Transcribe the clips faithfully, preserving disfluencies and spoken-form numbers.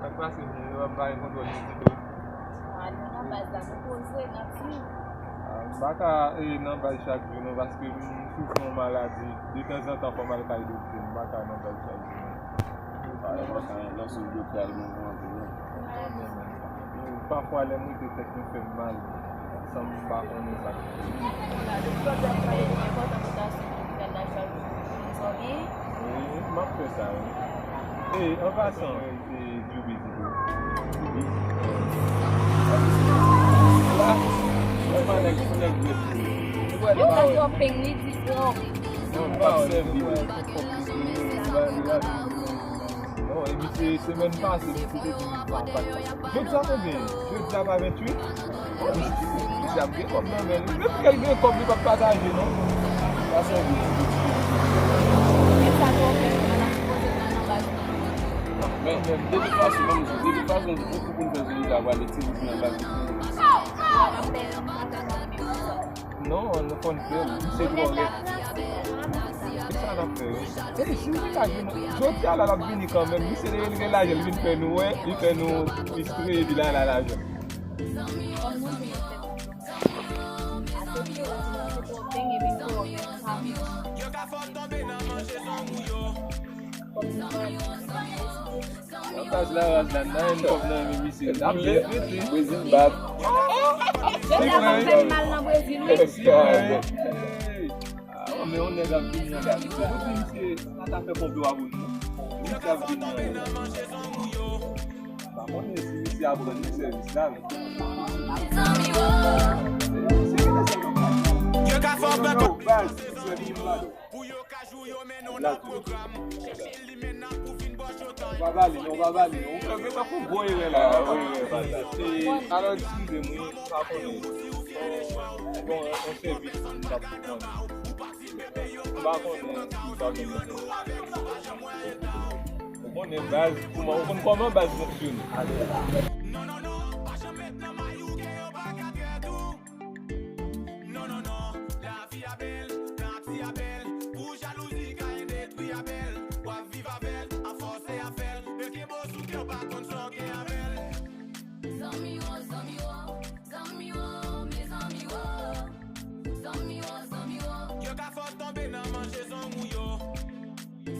Sa k pase, moun yo ap bay kontwòl yo ditou. Ah, nou nan baz la, nou poze, n ap swiv. Ah, m pa ka, eh, nan baz chak jou, non, paske m soufri yon maladi. Detanzantan, fò m al kay doktè, m pa ka nan baz chak jou, non. Ah, lè w pa ka, lè w sou doktè, al bon, bon, bon. Pafwa, lè m rete tèt mwen fè m mal, san m pa konnen sa k fè. Wi, m ap fè sa, wi. E, an pasan, e, Djoubi di tou. Djoubi. La, lè pa nèg, nèg vre. Yo fè twòp peng, li di twòp. Non, m p ap sèvi li. Non, e misye, semèn pase, misye te di m pa, pa, jodi a konbyen? Jodi a pa venntuit? Misye, misye ap gen kòb nan men li. Menm ke l gen kòb, li p ap pataje, non. Sa sèvi. Men, de tout fason, non, de tout fason, se pou, pou n fè Zolika pale, ti bout nan baz. Non, nou konn fè l. Se twò rèd. Se sa n ap fè, wi. E si li ka vin, jodi a la, l ap vini kanmenm. Misye, li gen lajan, li vin fè nou wè, li fè nou fistre, epi la, la, lajan. Yo ka fè w tonbe nan manje zong ou yo. Nan baz la, raz la, nan yon kòb nan men misye. N ap lèv vit, wi. Brezil bat. Jodi a, sa fè m mal nan Brezil, wi. Si vre. Ah, men yon nèg ap vini an la, misye. Misye pa ta fè konplo a pou nou. Misye ap vini an la. Pa konnen si misye ap rann nou sèvis la, men. Yo ka fè w pè. Yo, baz, sèvis la. Pou yo ka jou yo mennen w nan pwogram. Chèche limena pou fin bò chotan. Ou pa pale, non, ou pa pale, non. Ou fè tankou gwo erè la. Ah, wi, wi, wi. E, alò, eskize m, wi, m pa konnen. Bon, on sèvis m t ap pran. M pa konnen si m t ap pran. Ou konnen baz, kòman, ou konn kòman baz fonksyone. Non, non, non, pa janm met nan may ou gen yon bagay trè dou. Non, non, non, lavi a bèl, nati a bèl, pou jalouzi ka endetwi a bèl, w ap viv avè l, a fòse a fè l, men gen mo sou kè w pa konn sa w gen avè l. Zanmi wo, zanmi wo, zanmi wo, mezanmi wo, zanmi wo, zanmi wo. Yo ka fè w tonbe nan manje zong ou yo.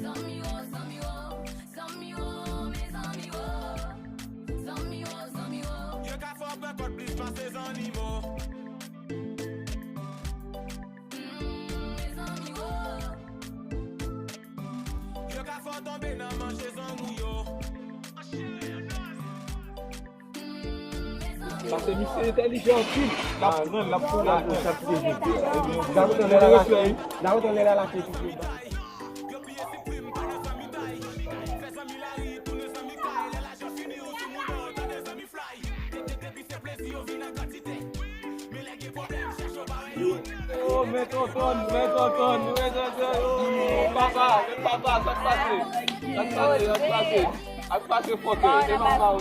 Zanmi wo, zanmi wo, zanmi wo, mezanmi wo, zanmi wo, zanmi wo. Yo ka fè w pè kòd plis pase zannimo. Mm, mezanmi wo. Yo ka fè w tonbe nan manje zong ou yo. Paske misye entèlijan anpil. L ap pran, l ap pran, l ap pran. L ap pran lè l al achte. L ap pran lè l al achte. Oh, men tonton, men tonton, men tonton. Oh, papa, men papa, sa k pase? Sa k pase, sa k pase? Ak pase fòkè, se papa ou.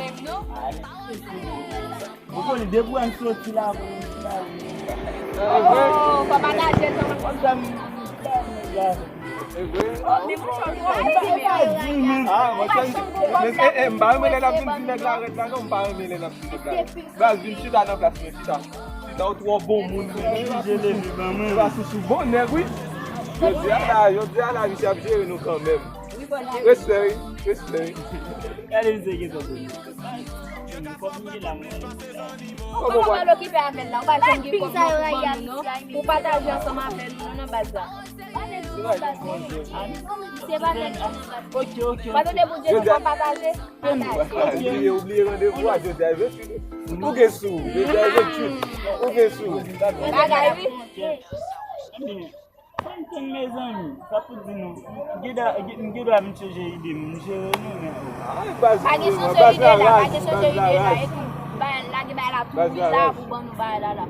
Ou konnen depi w soti la, mwen soti la. Oh, fò pataje, non. Konn sa m, e vre? Oh, men mwen chòt wè. Ah, mwen chòt. Men, eh, eh, m pa renmen lè n ap vin di nèg la rèd la, non, m pa renmen lè n ap di nèg la rèd. Baz, vin chita nan plas mwen, chita. Chita, ou twò bon moun, men. Jije leve ban mwen. Se pa sousou bon nèg, wi. Jodi a la, jodi a la, misye ap jere nou kanmenm. Respè, wi. Respè, wi. Gade misye gen tòt. Kòman w pral okipe avè l la? Ou pa janm gen kòb nan pou ban nou, non? Pou pataje ansanm avè nou, non, nan baz la. Se pa nèg nan baz la. Ok, ok. Ou pa tande pou Dye di fò pataje? Pataje. Ou bliye, ou bliye randevou a, jodi a e venntuit. Ou gen sou, jodi a e venntuit. Ou gen sou. Bagay, wi. Fò m tann, mezanmi, sa pou di nou. M gen dwa, m gen dwa m chanje ide m, m jere nou, men. Ay, baz, pa gen chanje ide la, pa gen chanje ide la, epi, bay, lage bay la tou, wi, la, pou ban nou bay la, la.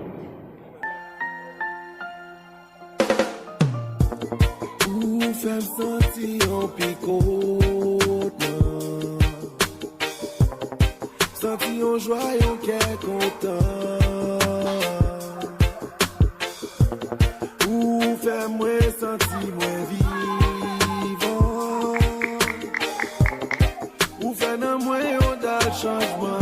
Ou fè m santi yon pikot nan. Santi yon jwa, yon kè kontan. Ou fè mwen santi mwen vivan. Ou fè nan Mwen yon dat chanjman.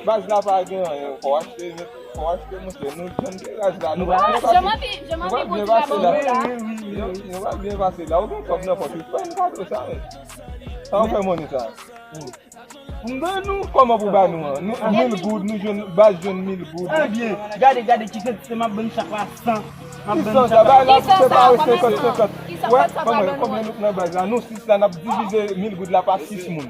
Baz la pa gen anyen, fò achte, fò achte, monchè, nou jwenn deraz la, nou pral byen pase la. Nou pral byen pase la. Ou gen kòb nan pòch ou, fè yon kado sa, men. Sa w fè money sa? Ban nou, kòman pou ba nou an? Nou, mil goud, nou jwenn, baz jwenn mil goud. Ebyen, gade, gade, ki kantite m ap ban chak la, san. M ap ban chak la. Ki san sa? Bay la, separe senkant senkant. Wè, konbyen, konbyen nou nan baz la? Nou sis la, n ap divize mil goud la pa sis moun.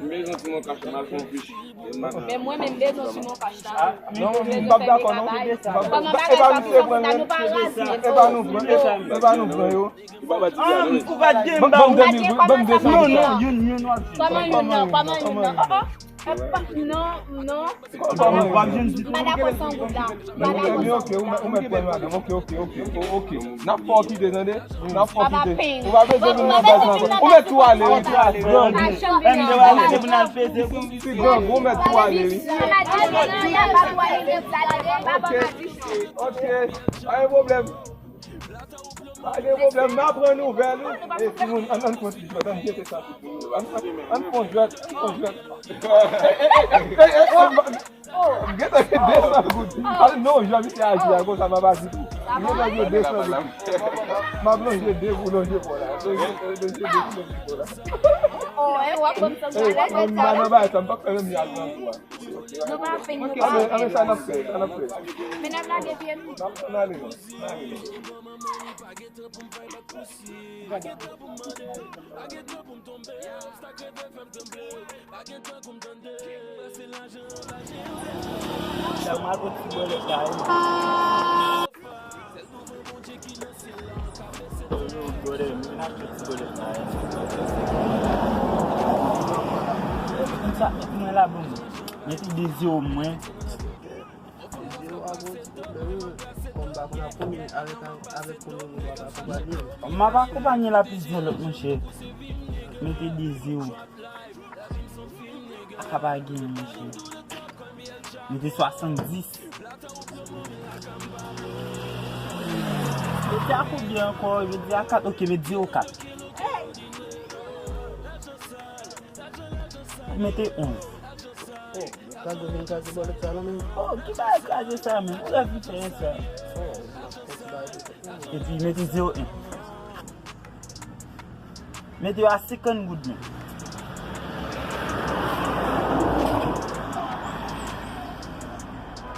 Men mwen menm bezwen sou non kach la. Non, m p ap dakò, non. M p ap dakò. E pa misye pran yo. E pa nou pran, e pa nou pran yo. Ou pa di anyen. Ou pa di anyen. Ban m de mil goud, ban m de san goud. Non, non, youn, youn w ap jwenn. Kòman youn nan? Kòman youn nan? Oh, oh. Non, non. Kòman youn? W ap jwenn ditou. M pa dakò san goud la. M pa dakò san goud la. Ebyen, ok, ou mèt, ou mèt pran madanm. Ok, ok, ok, o-, ok. N ap fè w kite, tande? N ap fè w kite. Ou pa bezwen vin nan baz la ankò. Ou mèt tou ale, wi. Gran gou. M te wale, se pou n al peze. Ti gran gou, ou mèt tou ale, wi. Ok. Ok. Pa gen pwoblèm. Pa gen pwoblèm, n a pran nouvèl, wi. E, timoun, ann, ann pran ti jwèt, ann jete sa, timoun. Ann, ann, ann pran jwèt, ann pran jwèt. Gete, gete, de san goud. Pale, non, jan misye aji a, konsa, m ap aji tou. M ap lonje de san goud. M ap lonje de pou lonje fò la. Lonje, lonje de pou lonje fò la. Oh, e, w ap ban m san goud. Ey, m pa nan bagay sa, m p ap fè menm jan ak gran gou a. Nou pa fè, nou pa fè. Anben, anben, sa n ap fè, sa n ap fè. Men n ap lage pye nou. N ap, n ale, non. N ale, non. Sa m al pran ti bòlèt la, wi. Yo, brother, mwen ap fè ti bòlèt la, wi. Konsa, mwen la, bon, mete de zewo mwen. Zewo a gon ti pwoblèm, wi. Kòm m pa konn ap konnen avèk, avèk konnen mwen pa ka akonpanye. M ap akonpanye l a plizyè lòt, monchè. Mete de zewo. A ka pa gen, monchè. Mete swasanndis. Mete a konbyen ankò? Mete a kat. Ok, mete zewo kat. Mete onz. Oh, kraze, vin kraze bòlèt sa non, men. Oh, ki bagay kraze sa, men? Ou lè vin fè sa. Oh, ti bagay. Epi mete zewo en. Mete yo a senkant goud, men.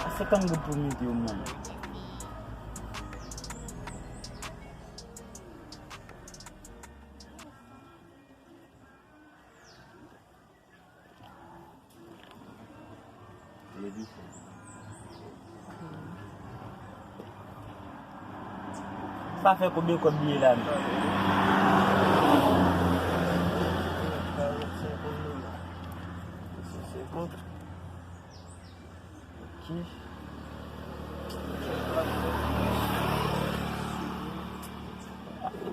A senkant goud pou mete yo, men. Sa fè konbyen kòb li ye la menm?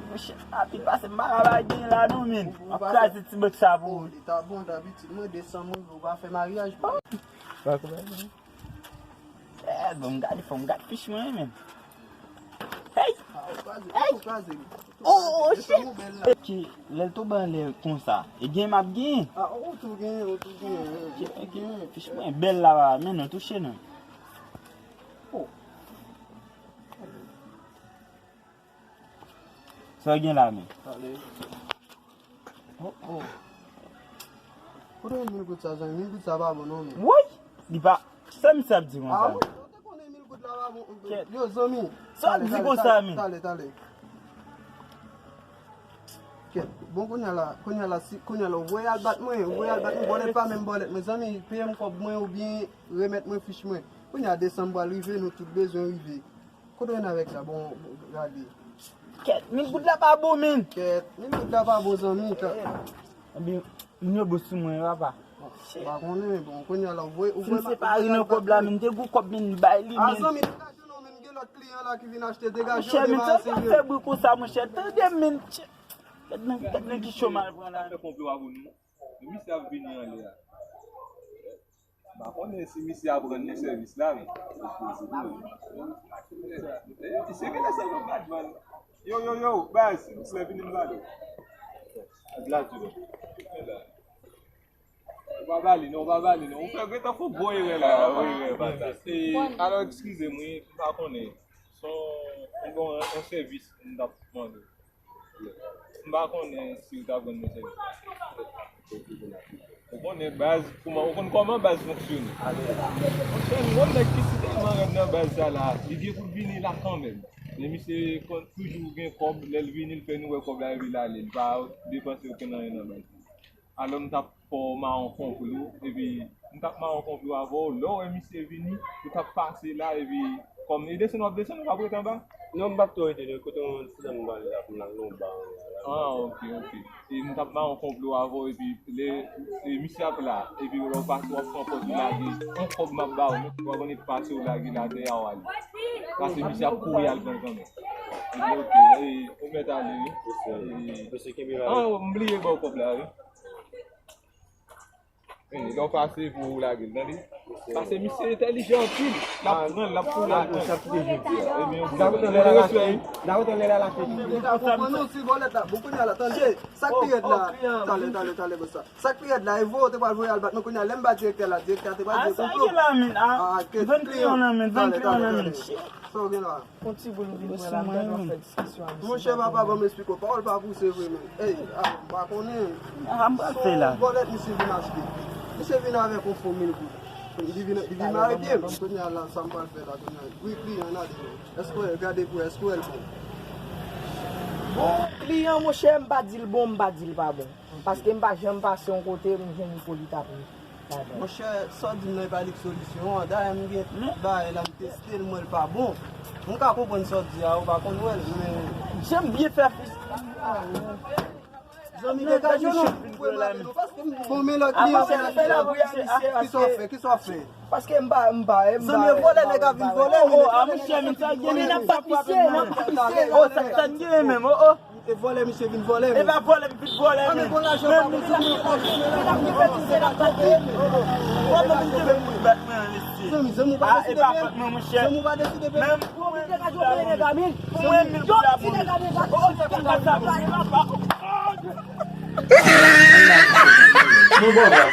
Monchè, a pi pase m pa ka bay gen la non, men. M ap kraze ti bòt sa pou ou. Li ta bon, dabitid mwen desanm rive ou pa fè maryaj. Eh, bon, m gade, fò m gade fich mwen, men. Hey! Hey! Oh, oh, shit! Epi, lè l tonbe anlè konsa, e gen m ap genyen? Ah, ou tou genyen, ou tou genyen. Ok, ok. Fich mwen bèl la, men non touche non. Oh. Sa w gen la, men? Oh, oh. Kote w jwenn mil goud sa, zanmi? Mil goud sa pa bon non, men. Woy! Li pa, sa misye ap di konsa? Ah, wi, ou te konnen mil goud la pa bon. Kèt. Yo, zanmi. Sa w di konsa, men? Talè, talè. Kèt. Bon, kounye a la, kounye a la, si, kounye a la, ou voye al bat mwen, ou voye al bat mwen, bòlèt pa menm bòlèt mwen, zanmi, peye m kòb mwen oubyen remèt mwen fich mwen. Kounye a desanm pral rive, nou tout bezwen rive. Kote w jwenn avèk sa? Bon, gade. Kèt, mil goud la pa bon, men. Kèt, mil goud la pa bon, zanmi. Ebyen, moun yo bon sou mwen, papa. M pa konnen, bon, kounye a la, ou voye, ou voye. Si m separe nan kòb la, men, m te gon kòb, men, m bay li, men. Ah, zanmi, degaje non, men, gen Lòt kliyan la ki vin achte, degaje w, debarase yo. Monchè, men sa w fè bri konsa, monchè. Tande men, tchè. Gad nan, gad nan ki cho m al pran la. Fè konplo avè nou. Misye ap vini anlè a. M pa konnen si misye ap rann nou sèvis la, men. Misye genlè se yon bad man. Yo, yo, yo, baz, silvouplè, vini m pale. Glad you. Ou pa ba li non, ou pa ba li non. Ou fè gentan fè gwo erè la. Gwo erè, baz. E, alò, eskize m, wi, m pa konnen. Se yon, yon, yon sèvis m t ap mande. M pa konnen si w t ap rann mwen sèvis. Ou konnen baz, kouman, ou konn kòman baz fonksyone. Monchè, m gon nèg ki si tèlman rèd nan baz sa la, li gen pou l vini la kanmenm. Men misye konn toujou gen kòb, lè l vini, l fè nou wè kòb la, epi l ale. Li pa depanse okenn anyen nan baz. Alò, m t ap fè w mawon konplo, epi m t ap mawon konplo avè w. Lè w wè misye vini, ou t ap pase la, epi kòm e desann, w ap desann, ou p ap rete anba? Non, m p ap twò rete, non. Kote yon ti zanmi m pale la, pou m al nan yon ba. Ah, ok, ok. E m t ap mawon konplo avè w, epi lè e misye ap la, epi lè w pase, w ap pran pòz ou lage, yon kòb m ap ba w, men w ap annik pase w lage l atè a, w ale. Pase misye ap kouri al pran kanmenm. Epi, ok, e, ou mèt ale, wi. Mesye, kenbe la. Ah, m bliye ba w kòb la, wi. Vini, lè w pase pou ou lage l, tande? Pase misye entèlijan anpil. L ap pran, l ap pran, l ap pran. Ebyen, ok. Dawout anlè la, la tèt. Dawout anlè la, la tèt. Ou konprann nou, si vòlèt la. Bon, kounye a la, tande. Sa k pi rèd la. Talè, talè, talè, konsa. Sa k pi rèd la, e voye w te pral voye al bat mwen kounye a, lè m ba direktè la, direktè a te pral di konplo. Ah, sa gen la, men, ah, m jwenn kliyan nan men, jwenn kliyan nan men. Sa w gen la? Yon ti boul vin pran la, m tande w ap fè diskisyon avè misye. Monchè, papa, ban m esplike w. Pawòl pa pouse vre, men. Ey, ah, m pa konnen. Ah, m pral fè la. Se yon vòlèt misye vin achte. Misye vin avèk yon fo mil goud. Li vin, li vin mare pye m. Kounye a la, sa m pral fè la, kounye a. Wi, kliyan, n ale, non. Èske w gade pou èske w wè l bon? Bon, kliyan, monchè, m pa di l bon, m pa di l pa bon. Paske m pa janm pase yon kote, m jwenn yon fo li t ap Monchè, sa w di m nan e pa li k solisyon an. Dayè, m gen tout bagay la, m teste l, m wè l pa bon. M ka konprann sa w di a, ou pa konn wè l, men. Jan m byen fè fis. Zanmi, degaje w non, pou mwen, paske m bon, men lòt li, ki sa w fè, ki sa w fè? Paske m pa, m pa, m pa. Zanmi, e vòlè nèg ap vin vòlè, men. Oh, ah, monchè, men sa gen, men n ap pa pise, n ap pa pise. Oh, sa, sa gen menm, oh, oh. E vòlè misye vin vòlè, men. E pa vòlè m vin vòlè, men. Bon, lajan pa pou zanmi, lajan, men lajan, se la tande. Zanmi, zanmi, ou pa deside, men. Zanmi, ou pa deside, men. Pou mwen, mil goud la pou mwen. Pou mwen, mil goud la pou mwen. Oh, se konsa sa, mwen, papa. Nou bon, bon.